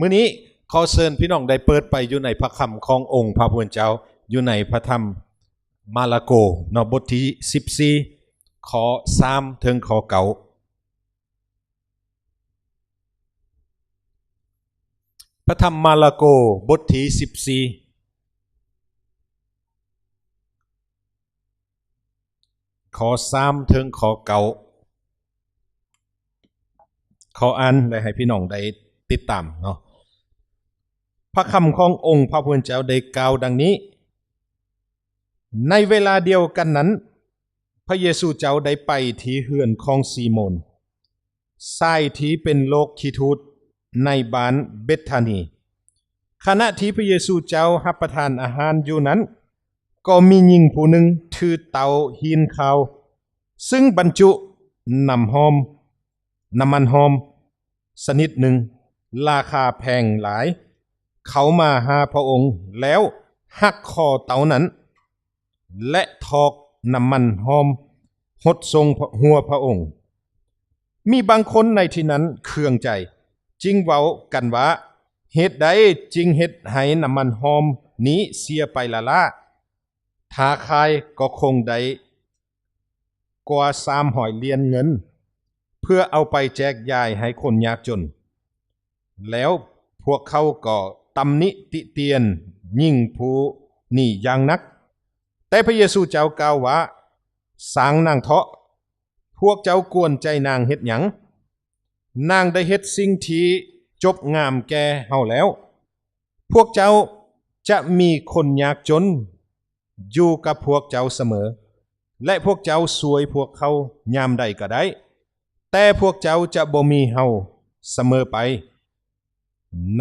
ມື້ນີ້ຂໍເຊີນພີ່ນ້ອງໄດ້ເປີດໄປຢູ່ໃນພະຄຳຂອງອົງພະຜູ້ເປັນເຈົ້າ ຢູ່ໃນພະທຳມາລະໂກເນາະ ບົດທີສິບສີ່ ຂໍ້ສາມເຖິງຂໍ້ເກົ້າ. ພະທຳມາລະໂກ ບົດທີສິບສີ່ ຂໍ້ສາມເຖິງຂໍ້ເກົ້າ. ຂໍອ່ານ ແລະ ໃຫ້ພີ່ນ້ອງໄດ້ຕິດຕາມເນາະ. ພະຄຳຂອງອົງພະຜູ້ເປັນເຈົ້າໄດ້ກ່າວດັ່ງນີ້: ໃນເວລາດຽວກັນນັ້ນ ພະເຢຊູເຈົ້າໄດ້ໄປທີ່ເຮືອນຂອງຊີໂມນ ຊາຍທີ່ເປັນໂລກຂີ້ທູດໃນບ້ານເບັດທານີ. ຂະນະທີ່ພະເຢຊູເຈົ້າຮັບປະທານອາຫານຢູ່ນັ້ນ, ກໍມີຍິງຜູ້ໜຶ່ງຖືເຕົ້າຫີນຂາວ ຊຶ່ງບັນຈຸນ້ຳຫອມ, ນ້ຳມັນຫອມຊະນິດໜຶ່ງ ລາຄາແພງຫຼາຍ ເຂົ້າມາຫາພະອົງ ແລ້ວຫັກຄໍເຕົ້ານັ້ນ ແລະ ຖອກນ້ຳມັນຫອມຫົດຊົງຫົວພະອົງ. ມີບາງຄົນໃນທີ່ນັ້ນເຄືອງໃຈ ຈຶ່ງເວົ້າກັນວ່າ, ເຫດໃດຈຶ່ງເຮັດໃຫ້ນ້ຳມັນຫອມນີ້ເສຍໄປລ້າໆ? ຖ້າຂາຍກໍຄົງໄດ້ກວ່າສາມຮ້ອຍຫຼຽນເງິນ ເພື່ອເອົາໄປແຈກຢາຍໃຫ້ຄົນຍາກຈົນ. ແລ້ວພວກເຂົາກໍຕຳໜິຕິຕຽນຍິງຜູ້ນີ້ຢ່າງໜັກ. ແຕ່ພະເຢຊູເຈົ້າກ່າວວ່າ, ຊ່າງນາງເຖາະ, ພວກເຈົ້າກວນໃຈນາງເຮັດຫຍັງ? ນາງໄດ້ເຮັດສິ່ງທີ່ຈົບງາມແກ່ເຮົາແລ້ວ. ພວກເຈົ້າຈະມີຄົນຍາກຈົນ ຢູ່ກັບພວກເຈົ້າສະເໝີ ແລະ ພວກເຈົ້າຊ່ວຍພວກເຂົາຍາມໃດກໍໄດ້, ແຕ່ພວກເຈົ້າຈະບໍ່ມີເຮົາສະເໝີໄປ.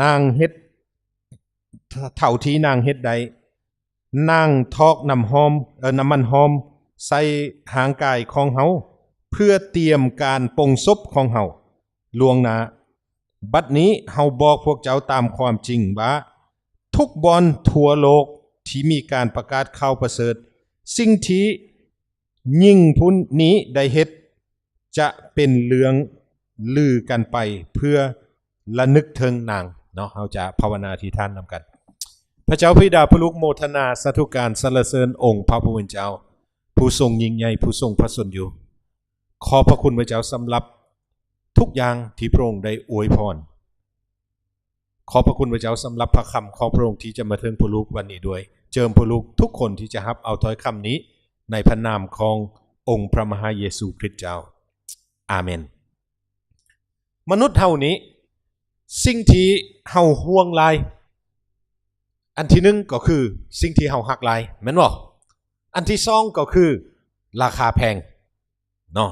ນາງເຮັດເທົ່າທີ່ນາງເຮັດໄດ້. ນາງຖອກນ້ຳຫອມ, ເອີ, ນ້ຳມັນຫອມໃສ່ຮ່າງກາຍຂອງເຮົາ ເພື່ອຕຽມການປົງສົບຂອງເຮົາລ່ວງໜ້າ. ບັດນີ້ເຮົາບອກພວກເຈົ້າຕາມຄວາມຈິງວ່າ, ທຸກບ່ອນທົ່ວໂລກທີ່ມີການປະກາດຂ່າວປະເສີດ, ສິ່ງທີ່ຍິງຜູ້ນີ້ໄດ້ເຮັດ ຈະເປັນເລື່ອງລືກັນໄປ ເພື່ອລະນຶກເຖິງນາງເນາະ. ເຮົາຈະພາວະນາອະທິຖານນຳກັນ. ພະເຈົ້າບິດາ, ຜູ້ລູກໂມທະນາສາທຸການ ສັນລະເສີນອົງພະຜູ້ເປັນເຈົ້າ ຜູ້ຊົງຍິ່ງໃຫຍ່, ຜູ້ຊົງພະຊົນຢູ່. ຂອບພະຄຸນພະເຈົ້າສຳລັບທຸກຢ່າງທີ່ພະອົງໄດ້ອວຍພອນ. ຂອບພະຄຸນພະເຈົ້າສຳລັບພະຄຳຂອງພະອົງທີ່ຈະມາເຖິງພວກລູກວັນນີ້ດ້ວຍ. ເຈີມພວກລູກທຸກຄົນທີ່ຈະຮັບເອົາຖ້ອຍຄຳນີ້ ໃນພະນາມຂອງອົງພະມະຫາເຢຊູຄຣິດເຈົ້າ. ອາເມນ. ມະນຸດເຮົານີ້ ສິ່ງທີ່ເຮົາຫ່ວງຫຼາຍ ອັນທີໜຶ່ງກໍຄືສິ່ງທີ່ເຮົາຮັກຫຼາຍ ແມ່ນບໍ່? ອັນທີສອງກໍຄືລາຄາແພງເນາະ.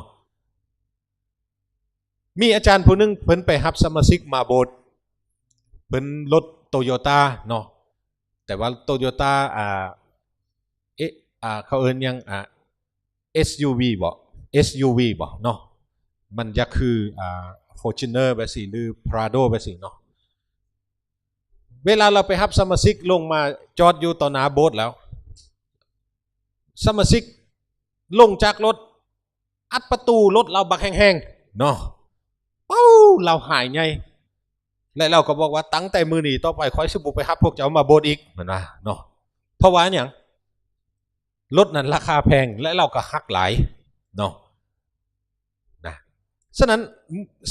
ມີອາຈານຜູ້ໜຶ່ງ ເພິ່ນໄປຮັບສະມາຊິກມາໂບດ, ເພິ່ນລົດໂຕໂຍຕ້າເນາະ, ແຕ່ວ່າໂຕໂຍຕ້າ ອ່າ ເອ ອ່າ ເຂົາເອີ້ນຫຍັງ ອ່າ ເອສຢູວີບໍ? ເອສຢູວີບໍເນາະ? ມັນຢາກຄື ອ່າ ຟໍຈູນເນີແບບຊີ້ ຫຼື ພຣາໂດແບບຊີ້ເນາະ. ເວລາລາວໄປຮັບສະມາຊິກລົງມາຈອດຢູ່ຕໍ່ໜ້າໂບດແລ້ວ, ສະມາຊິກລົງຈາກລົດ ອັດປະຕູລົດລາວບັກແຮງໆເນາະ. ເປົ້າ ລາວຫາຍໃຫຍ່ ແລະ ລາວກໍບອກວ່າ, ຕັ້ງແຕ່ມື້ນີ້ຕໍ່ໄປ ຂ້ອຍຊິບໍ່ໄປຮັບພວກເຈົ້າມາໂບດອີກ, ເພິ່ນວ່າເນາະ. ເພາະວ່າຫຍັງ? ລົດນັ້ນລາຄາແພງ ແລະ ລາວກໍຮັກຫຼາຍເນາະ ນະ. ສະນັ້ນ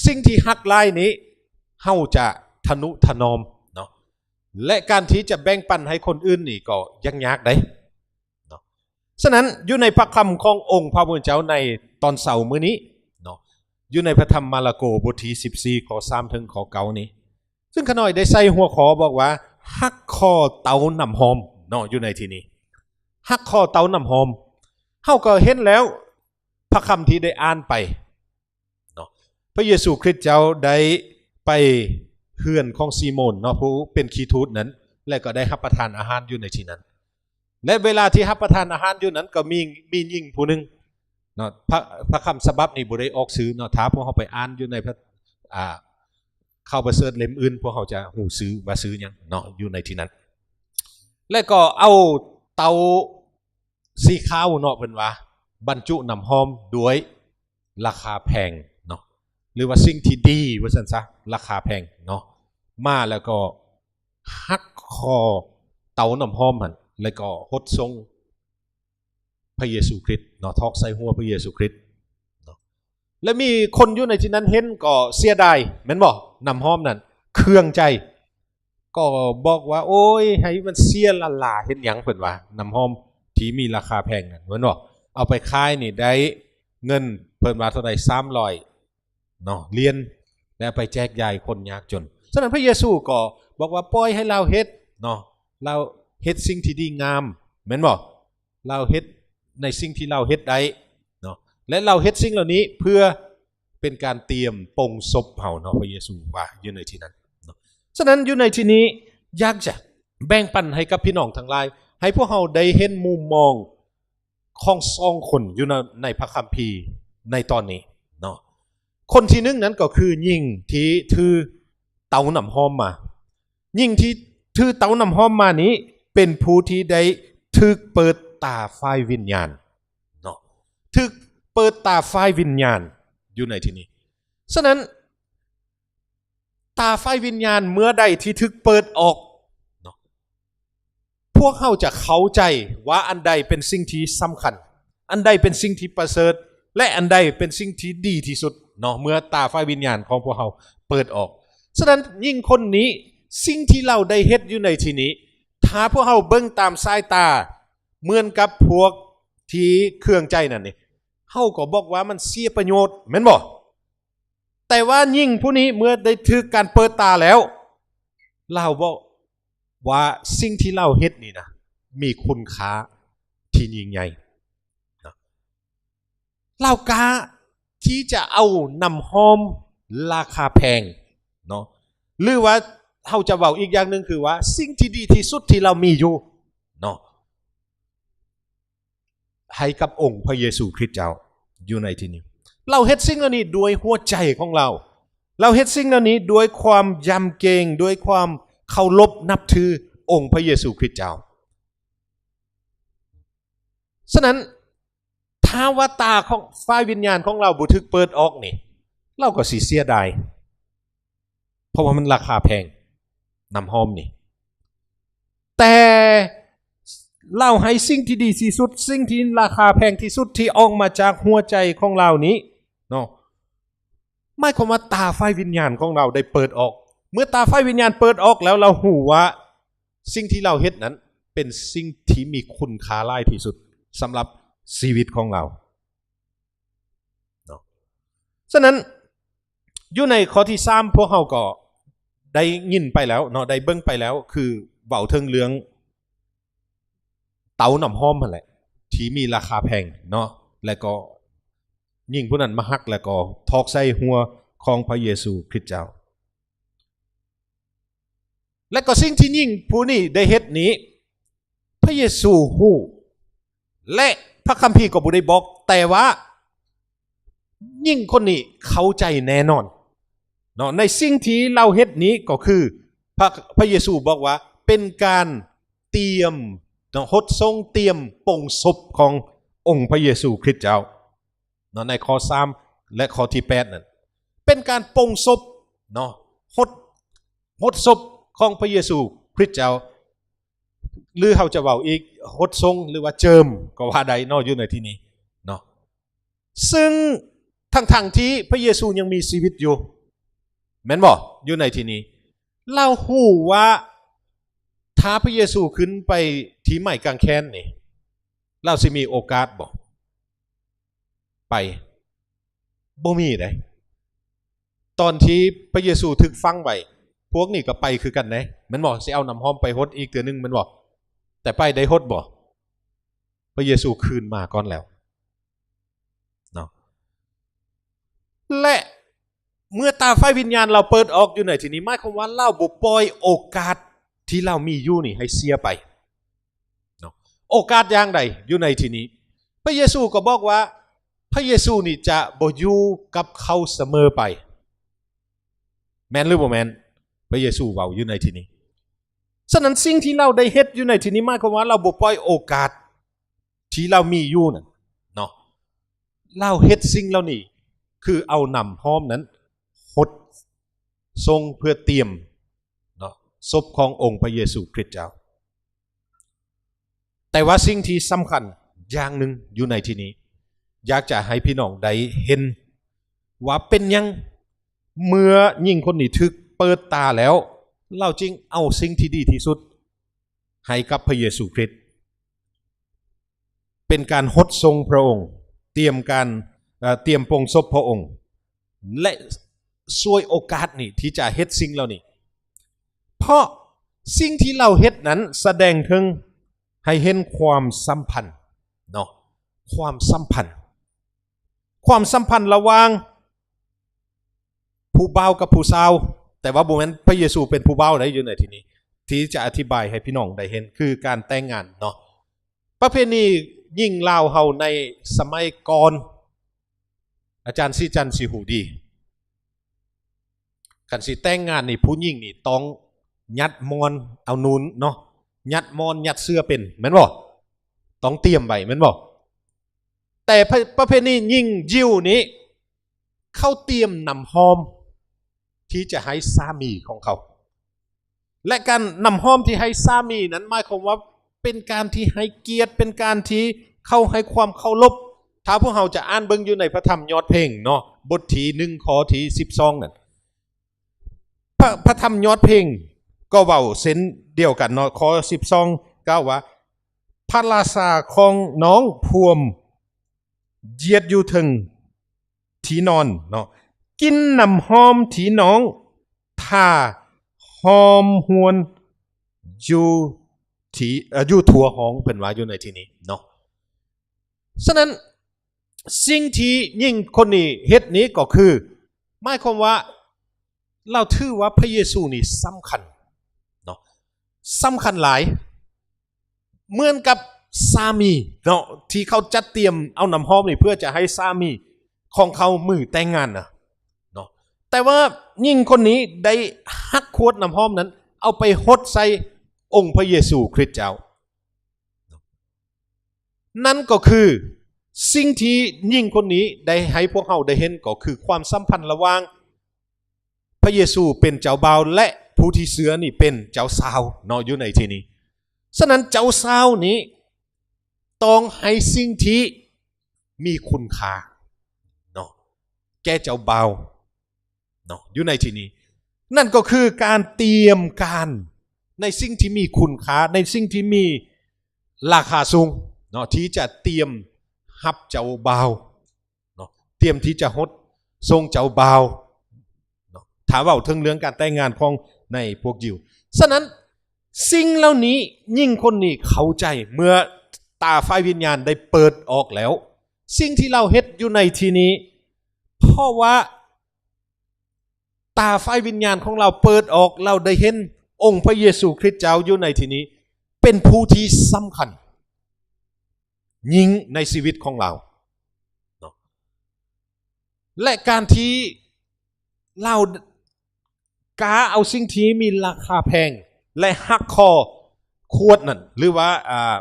ສິ່ງທີ່ຮັກຫຼາຍນີ້ ເຮົາຈະທະນຸຖະໜອມເນາະ ແລະ ການທີ່ຈະແບ່ງປັນໃຫ້ຄົນອື່ນນີ້ກໍຍັງຍາກເດ້ເນາະ. ສະນັ້ນ ຢູ່ໃນພະຄຳຂອງອົງພະຜູ້ເປັນເຈົ້າໃນຕອນເຊົ້າມື້ນີ້ເນາະ, ຢູ່ໃນພະທຳມາລະໂກ ບົດທີສິບສີ່ ຂໍ້ສາມເຖິງຂໍ້ເກົ້ານີ້, ຊຶ່ງຂ້ານ້ອຍໄດ້ໃສ່ຫົວຂໍ້ບອກວ່າ ຮັກຄໍເຕົ້ານ້ຳຫອມເນາະ, ຢູ່ໃນທີ່ນີ້ ຮັກຄໍເຕົ້ານ້ຳຫອມ. ເຮົາກໍເຫັນແລ້ວ ພະຄຳທີ່ໄດ້ອ່ານໄປເນາະ, ພະເຢຊູຄຣິດເຈົ້າໄດ້ໄປເຮືອນຂອງຊີໂມນເນາະ, ຜູ້ເປັນຂີ້ທູດນັ້ນ, ແລະ ກໍໄດ້ຮັບປະທານອາຫານຢູ່ໃນທີ່ນັ້ນ. ແລະ ເວລາທີ່ຮັບປະທານອາຫານຢູ່ນັ້ນ ກໍມີ ມີຍິງຜູ້ໜຶ່ງເນາະ, ພະ ພະຄຳສະບັບນີ້ບໍ່ໄດ້ອອກຊື່ເນາະ, ຖ້າພວກເຮົາໄປອ່ານຢູ່ໃນພະ ອ່າ ຂ່າວປະເສີດເຫຼັ້ມອື່ນ ພວກເຮົາຈະຮູ້ຊື່ວ່າຊື່ຫຍັງເນາະ ຢູ່ໃນທີ່ນັ້ນ. ແລະ ກໍເອົາເຕົ້າສີຂາວເນາະ, ເພິ່ນວ່າບັນຈຸນ້ຳຫອມດ້ວຍລາຄາແພງເນາະ, ຫຼືວ່າສິ່ງທີ່ດີວ່າຊັ້ນຊະ, ລາຄາແພງເນາະ. ມາ ແລ້ວກໍຫັກຄໍເຕົານ້ຳຫອມຫັ້ນ ແລ້ວກໍຫົດຊົງພະເຢຊູຄຣິດເນາະ, ຖອກໃສ່ຫົວພະເຢຊູຄຣິດເນາະ. ແລະມີຄົນຢູ່ໃນທີ່ນັ້ນເຫັນກໍເສຍດາຍ ແມ່ນບໍ່? ນ້ຳຫອມນັ້ນເຄືອງໃຈ ກໍບອກວ່າ ໂອ້ຍ ໃຫ້ມັນເສຍລ້າໆ ເຮັດຫຍັງ ເພິ່ນວ່າ ນ້ຳຫອມທີ່ມີລາຄາແພງນັ້ນ ແມ່ນບໍ່? ເອົາໄປຂາຍນີ້ໄດ້ເງິນ ເພິ່ນວ່າເທົ່າໃດ ສາມຮ້ອຍເນາະ ຫຼຽນ ແລ້ວໄປແຈກຢາຍຄົນຍາກຈົນ. ສະນັ້ນພະເຢຊູກໍບອກວ່າ ປ່ອຍໃຫ້ລາວເຮັດເນາະ, ລາວເຮັດສິ່ງທີ່ດີງາມ ແມ່ນບໍ່? ລາວເຮັດໃນສິ່ງທີ່ລາວເຮັດໄດ້ເນາະ ແລະລາວເຮັດສິ່ງເຫຼົ່ານີ້ເພື່ອເປັນການຕຽມປົງສົບເຮົາເນາະ, ພະເຢຊູວ່າຢູ່ໃນທີ່ນັ້ນເນາະ. ສະນັ້ນຢູ່ໃນທີ່ນີ້ ຢາກຈະແບ່ງປັນໃຫ້ກັບພີ່ນ້ອງທັງຫຼາຍ ໃຫ້ພວກເຮົາໄດ້ເຫັນມຸມມອງຂອງສອງຄົນຢູ່ໃນ ໃນພະຄຳພີໃນຕອນນີ້ເນາະ. ຄົນທີໜຶ່ງນັ້ນກໍຄືຍິງທີ່ຖືເຕົານ້ຳຫອມມາ. ຍິງທີ່ຖືເຕົານ້ຳຫອມມານີ້ ເປັນຜູ້ທີ່ໄດ້ຖືກເປີດຕາຝ່າຍວິນຍານເນາະ, ຖືກເປີດຕາຝ່າຍວິນຍານຢູ່ໃນທີ່ນີ້. ສະນັ້ນ ຕາຝ່າຍວິນຍານເມື່ອໃດທີ່ຖືກເປີດອອກເນາະ, ພວກເຮົາຈະເຂົ້າໃຈວ່າອັນໃດເປັນສິ່ງທີ່ສຳຄັນ, ອັນໃດເປັນສິ່ງທີ່ປະເສີດ ແລະ ອັນໃດເປັນສິ່ງທີ່ດີທີ່ສຸດເນາະ, ເມື່ອຕາຝ່າຍວິນຍານຂອງພວກເຮົາເປີດອອກ. ສະນັ້ນຍິງຄົນນີ້ ສິ່ງທີ່ລາວໄດ້ເຮັດຢູ່ໃນທີ່ນີ້ ຖ້າພວກເຮົາເບິ່ງຕາມສາຍຕາເໝືອນກັບພວກທີ່ເຄືອງໃຈນັ້ນນີ້ ເຮົາກໍບອກວ່າມັນເສຍປະໂຫຍດ ແມ່ນບໍ່? ແຕ່ວ່າຍິງຜູ້ນີ້ເມື່ອໄດ້ຖືກການເປີດຕາແລ້ວ ລາວບອກວ່າສິ່ງທີ່ລາວເຮັດນີ້ນະ ມີຄຸນຄ່າທີ່ຍິ່ງໃຫຍ່ນະ. ລາວກ້າທີ່ຈະເອົານ້ຳຫອມລາຄາແພງເນາະ ຫຼືວ່າເຮົາຈະເວົ້າອີກຢ່າງໜຶ່ງ ຄືວ່າສິ່ງທີ່ດີທີ່ສຸດທີ່ລາວມີຢູ່ເນາະ ໃຫ້ກັບອົງພະເຢຊູຄຣິດເຈົ້າຢູ່ໃນທີ່ນີ້. ລາວເຮັດສິ່ງເຫຼົ່ານີ້ດ້ວຍຫົວໃຈຂອງລາວ. ລາວເຮັດສິ່ງເຫຼົ່ານີ້ດ້ວຍຄວາມຢຳເກງ, ດ້ວຍຄວາມເຄົາລົບນັບຖືອົງພະເຢຊູຄຣິດເຈົ້າ. ສະນັ້ນ ຖ້າວ່າຕາຂອງ ຝ່າຍວິນຍານຂອງລາວບໍ່ຖືກເປີດອອກນີ້ ລາວກໍຊິເສຍດາຍ. ເພາະວ່າມັນລາຄາແພງ ນ້ຳຫອມນີ້. ແຕ່ລາວໃຫ້ສິ່ງທີ່ດີທີ່ສຸດ, ສິ່ງທີ່ລາຄາແພງທີ່ສຸດທີ່ອອກມາຈາກຫົວໃຈຂອງລາວນີ້ເນາະ, ໝາຍຄວາມວ່າຕາຝ່າຍວິນຍານຂອງລາວໄດ້ເປີດອອກ. ເມື່ອຕາຝ່າຍວິນຍານເປີດອອກແລ້ວ, ລາວຮູ້ວ່າສິ່ງທີ່ລາວເຮັດນັ້ນເປັນສິ່ງທີ່ມີຄຸນຄ່າຫຼາຍທີ່ສຸດສຳລັບຊີວິດຂອງລາວ. ເນາະ. ສະນັ້ນ ຢູ່ໃນຂໍ້ທີສາມ ພວກເຮົາກໍໄດ້ຍິນໄປແລ້ວເນາະ, ໄດ້ເບິ່ງໄປແລ້ວ ຄືເວົ້າເຖິງເລື່ອງເຕົານ້ຳຫອມຫັ້ນແຫຼະ ທີ່ມີລາຄາແພງເນາະ, ແລະກໍຍິງຜູ້ນັ້ນມາຫັກ ແລະກໍຖອກໃສ່ຫົວຂອງພະເຢຊູຄຣິດເຈົ້າ. ແລະກໍສິ່ງທີ່ຍິງຜູ້ນີ້ໄດ້ເຮັດນີ້ ພະເຢຊູຮູ້ ແລະພະຄຳພີກໍບໍ່ໄດ້ບອກ, ແຕ່ວ່າຍິງຄົນນີ້ເຂົ້າໃຈແນ່ນອນເນາະ ໃນສິ່ງທີ່ລາວເຮັດນີ້ ກໍຄືພະ ພະເຢຊູບອກວ່າເປັນການຕຽມເນາະ ຫົດຊົງຕຽມປົງສົບຂອງອົງພະເຢຊູຄຣິດເຈົ້າເນາະ ໃນຂໍ້ສາມ ແລະຂໍ້ທີແປດນັ້ນ ເປັນການປົງສົບເນາະ ຫົດ ຫົດສົບຂອງພະເຢຊູຄຣິດເຈົ້າ ຫຼືເຮົາຈະເວົ້າອີກ ຫົດຊົງ ຫຼືວ່າເຈີມກໍວ່າໄດ້ເນາະ ຢູ່ໃນທີ່ນີ້ເນາະ. ຊຶ່ງທັງໆທີ່ພະເຢຊູຍັງມີຊີວິດຢູ່ ແມ່ນບໍ່? ຢູ່ໃນທີ່ນີ້ ລາວຮູ້ວ່າຖ້າພະເຢຊູຂຶ້ນໄປທີ່ໄມ້ກາງແຂນນີ້ ລາວຊິມີໂອກາດບໍ່? ໄປ ບໍ່ມີເດ້. ຕອນທີ່ພະເຢຊູຖືກຝັງໄວ້ ພວກນີ້ກໍໄປຄືກັນເດ້ ແມ່ນບໍ່? ຊິເອົານ້ຳຫອມໄປຫົດອີກເທື່ອໜຶ່ງ ແມ່ນບໍ່? ແຕ່ໄປໄດ້ຫົດບໍ່? ພະເຢຊູຄືນມາກ່ອນແລ້ວເນາະ ແລະ ເມື່ອຕາຝ່າຍວິນຍານລາວເປີດອອກຢູ່ໃນທີ່ນີ້ ໝາຍຄວາມວ່າລາວບໍ່ປ່ອຍໂອກາດທີ່ລາວມີຢູ່ນີ້ໃຫ້ເສຍໄປເນາະ. ໂອກາດຢ່າງໃດຢູ່ໃນທີ່ນີ້? ພະເຢຊູກໍບອກວ່າ ພະເຢຊູນີ້ຈະບໍ່ຢູ່ກັບເຂົາສະເໝີໄປ. ແມ່ນຫຼືບໍ່ແມ່ນ? ພະເຢຊູເວົ້າຢູ່ໃນທີ່ນີ້. ສະນັ້ນ ສິ່ງທີ່ລາວໄດ້ເຮັດຢູ່ໃນທີ່ນີ້ ໝາຍຄວາມວ່າລາວບໍ່ປ່ອຍໂອກາດທີ່ລາວມີຢູ່ນັ້ນເນາະ. ລາວເຮັດສິ່ງເຫຼົ່ານີ້ ຄືເອົານ້ຳຫອມນັ້ນຫົດຊົງເພື່ອຕຽມ ສົບຂອງອົງພະເຢຊູຄຣິດເຈົ້າ. ແຕ່ວ່າສິ່ງທີ່ສຳຄັນຢ່າງໜຶ່ງຢູ່ໃນທີ່ນີ້ ຢາກຈະໃຫ້ພີ່ນ້ອງໄດ້ເຫັນວ່າເປັນຫຍັງເມື່ອຍິງຄົນນີ້ຖືກເປີດຕາແລ້ວ ລາວຈຶ່ງເອົາສິ່ງທີ່ດີທີ່ສຸດໃຫ້ກັບພະເຢຊູຄຣິດ ເປັນການຫົດຊົງພະອົງ, ຕຽມການ ເອີ ຕຽມໂປງສົບພະອົງ ແລະ ສວຍໂອກາດນີ້ທີ່ຈະເຮັດສິ່ງເຫຼົ່ານີ້ ເພາະສິ່ງທີ່ລາວເຮັດນັ້ນສະແດງເຖິງໃຫ້ເຫັນຄວາມສຳພັນເນາະ, ຄວາມສຳພັນ ຄວາມສຳພັນລະຫວ່າງຜູ້ບ່າວກັບຜູ້ສາວ, ແຕ່ວ່າບໍ່ແມ່ນພະເຢຊູເປັນຜູ້ບ່າວໃດຢູ່ໃນທີ່ນີ້ ທີ່ຈະອະທິບາຍໃຫ້ພີ່ນ້ອງໄດ້ເຫັນ ຄືການແຕ່ງງານເນາະ. ປະເພນີຍິງລາວເຮົາໃນສະໄໝກ່ອນ ອາຈານສີຈັນຊິຮູ້ດີ. ຄັນຊິແຕ່ງງານນີ້ ຜູ້ຍິງນີ້ຕ້ອງຍັດໝອນເອົານູນເນາະ, ຍັດໝອນ ຍັດເສື່ອເປັນ ແມ່ນບໍ່? ຕ້ອງຕຽມໄວ້ ແມ່ນບໍ່? ແຕ່ປະ ປະເພນີຍິງຢິວນີ້ ເຂົາຕຽມນ້ຳຫອມທີ່ຈະໃຫ້ສາມີຂອງເຂົາ ແລະ ການ ນ້ຳຫອມທີ່ໃຫ້ສາມີນັ້ນ ໝາຍຄວາມວ່າເປັນການທີ່ໃຫ້ກຽດ, ເປັນການທີ່ເຂົາໃຫ້ຄວາມເຄົາລົບ. ຖ້າພວກເຮົາຈະອ່ານເບິ່ງຢູ່ໃນພະທຳຍອດເພງເນາະ, ບົດທີໜຶ່ງ ຂໍ້ທີສິບສອງນັ້ນ, ພະ ພະທຳຍອດເພງກໍເວົ້າເຊັ່ນດຽວກັນເນາະ, ຂໍ້ສິບສອງກ່າວວ່າ ພະລາຊາຂອງນ້ອງພວມ ຢຽດຢູ່ເທິງທີ່ນອນເນາະ, ກິ່ນນ້ຳຫອມທີ່ນ້ອງທາຫອມຫວນຢູ່ທີ່ ເອີ ຢູ່ທົ່ວຫ້ອງ, ເພິ່ນວ່າຢູ່ໃນທີ່ນີ້ເນາະ. ສະນັ້ນ ສິ່ງທີ່ຍິງຄົນນີ້ເຮັດນີ້ກໍຄື ໝາຍຄວາມວ່າລາວຖືວ່າພະເຢຊູນີ້ສຳຄັນເນາະ, ສຳຄັນຫຼາຍ. เหมือนกับสามีเนาะ ที่เขาจัดเตรียมเอาน้ำหอมนี่เพื่อจะให้สามีของเขามื้อแต่งงานนะเนาะ แต่ว่าหญิงคนนี้ได้หักขวดน้ำหอมนั้น เอาไปหดใส่องค์พระเยซูคริสต์เจ้า นั่นก็คือสิ่งที่หญิงคนนี้ได้ให้พวกเราได้เห็น ก็คือความสัมพันธ์ระหว่าง พระเยซูเป็นเจ้าบ่าว และผู้ที่เชื่อนี่เป็นเจ้าสาวเนาะ อยู่ในที่นี้ ฉะนั้นเจ้าสาวนี้ต้องให้สิ่งที่มีคุณค่าเนาะ แก่เจ้าบ่าวเนาะ อยู่ในที่นี้ นั่นก็คือการเตรียมการในสิ่งที่มีคุณค่า ในสิ่งที่มีราคาสูงเนาะ ที่จะเตรียมรับเจ้าบ่าว ເນາະ ຕຽມທີ່ຈະຫົດສົ່ງເຈົ້າບ່າວເນາະ ຖ້າເວົ້າເຖິງເລື່ອງການແຕ່ງງານຂອງໃນພວກຢິວ. ສະນັ້ນ ສິ່ງເຫຼົ່ານີ້ ຍິງຄົນນີ້ເຂົ້າໃຈ ເມື່ອຕາຝ່າຍວິນຍານໄດ້ເປີດອອກແລ້ວ ສິ່ງທີ່ລາວເຮັດຢູ່ໃນທີ່ນີ້ ເພາະວ່າຕາຝ່າຍວິນຍານຂອງລາວເປີດອອກ ລາວໄດ້ເຫັນອົງພະເຢຊູຄຣິດເຈົ້າຢູ່ໃນທີ່ນີ້ ເປັນຜູ້ທີ່ສຳຄັນ ຍິ່ງໃນຊີວິດຂອງລາວເນາະ ແລະ ການທີ່ລາວກາເອົາສິ່ງທີ່ມີລາຄາແພງ ແລະ ຫັກຄໍຂວດນັ້ນ ຫຼືວ່າ ອ່າ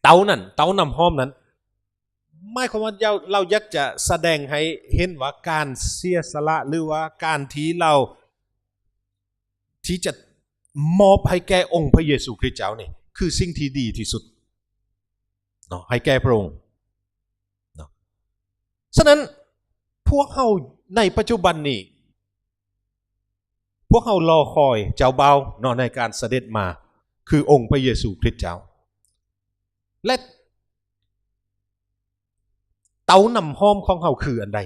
ເຕົານັ້ນ ເຕົານ້ຳຫອມນັ້ນ ໝາຍຄວາມວ່າລາວ ລາວຢາກຈະສະແດງໃຫ້ເຫັນວ່າການເສຍສະຫຼະ ຫຼືວ່າການທີ່ລາວ ທີ່ຈະມອບໃຫ້ແກ່ອົງພະເຢຊູຄຣິດເຈົ້ານີ້ ຄືສິ່ງທີ່ດີທີ່ສຸດເນາະ ໃຫ້ແກ່ພະອົງເນາະ. ສະນັ້ນ ພວກເຮົາໃນປັດຈຸບັນນີ້ ພວກເຮົາລໍຄອຍເຈົ້າບ່າວເນາະ ໃນການສະເດັດມາ ຄືອົງພະເຢຊູຄຣິດເຈົ້າ ແລະ ເຕົານ້ຳຫອມຂອງເຮົາຄືອັນໃດ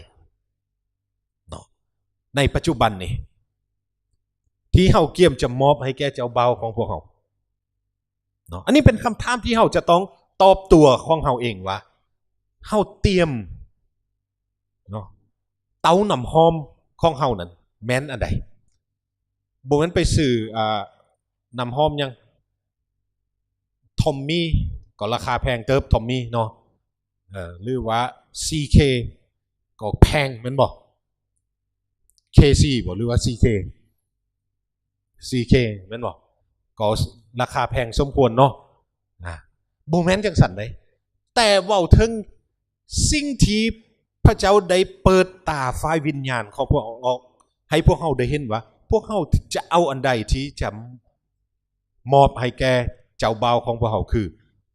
ເນາະ ໃນປັດຈຸບັນນີ້ ທີ່ເຮົາກຽມຈະມອບໃຫ້ແກ່ເຈົ້າບ່າວຂອງພວກເຮົາເນາະ? ອັນນີ້ເປັນຄຳຖາມທີ່ເຮົາຈະຕ້ອງຕອບຕົວຂອງເຮົາເອງວ່າ ເຮົາຕຽມເນາະ ເຕົານ້ຳຫອມຂອງເຮົານັ້ນແມ່ນອັນໃດ? ບໍ່ແມ່ນໄປຊື້ ອ່າ ນ້ຳຫອມຫຍັງ Tommy ກໍລາຄາແພງເຕີບ Tommy ເນາະ ເອີ ຫຼືວ່າ CK ກໍແພງແມ່ນບໍ່? KC ບໍ່ ຫຼືວ່າ CK? CK ແມ່ນບໍ່? ກໍລາຄາແພງສົມຄວນເນາະ ອ່າ ບໍ່ແມ່ນຈັ່ງຊັ້ນເດ້ ແຕ່ເວົ້າເຖິງ ສິ່ງທີ່ພະເຈົ້າໄດ້ເປີດຕາຝ່າຍວິນຍານຂອງພວກເຮົາອອກ ໃຫ້ພວກເຮົາໄດ້ເຫັນວ່າ ພວກເຮົາຈະເອົາອັນໃດທີ່ຈະມອບໃຫ້ແກ່ເຈົ້າບ່າວຂອງພວກເຮົາ ຄື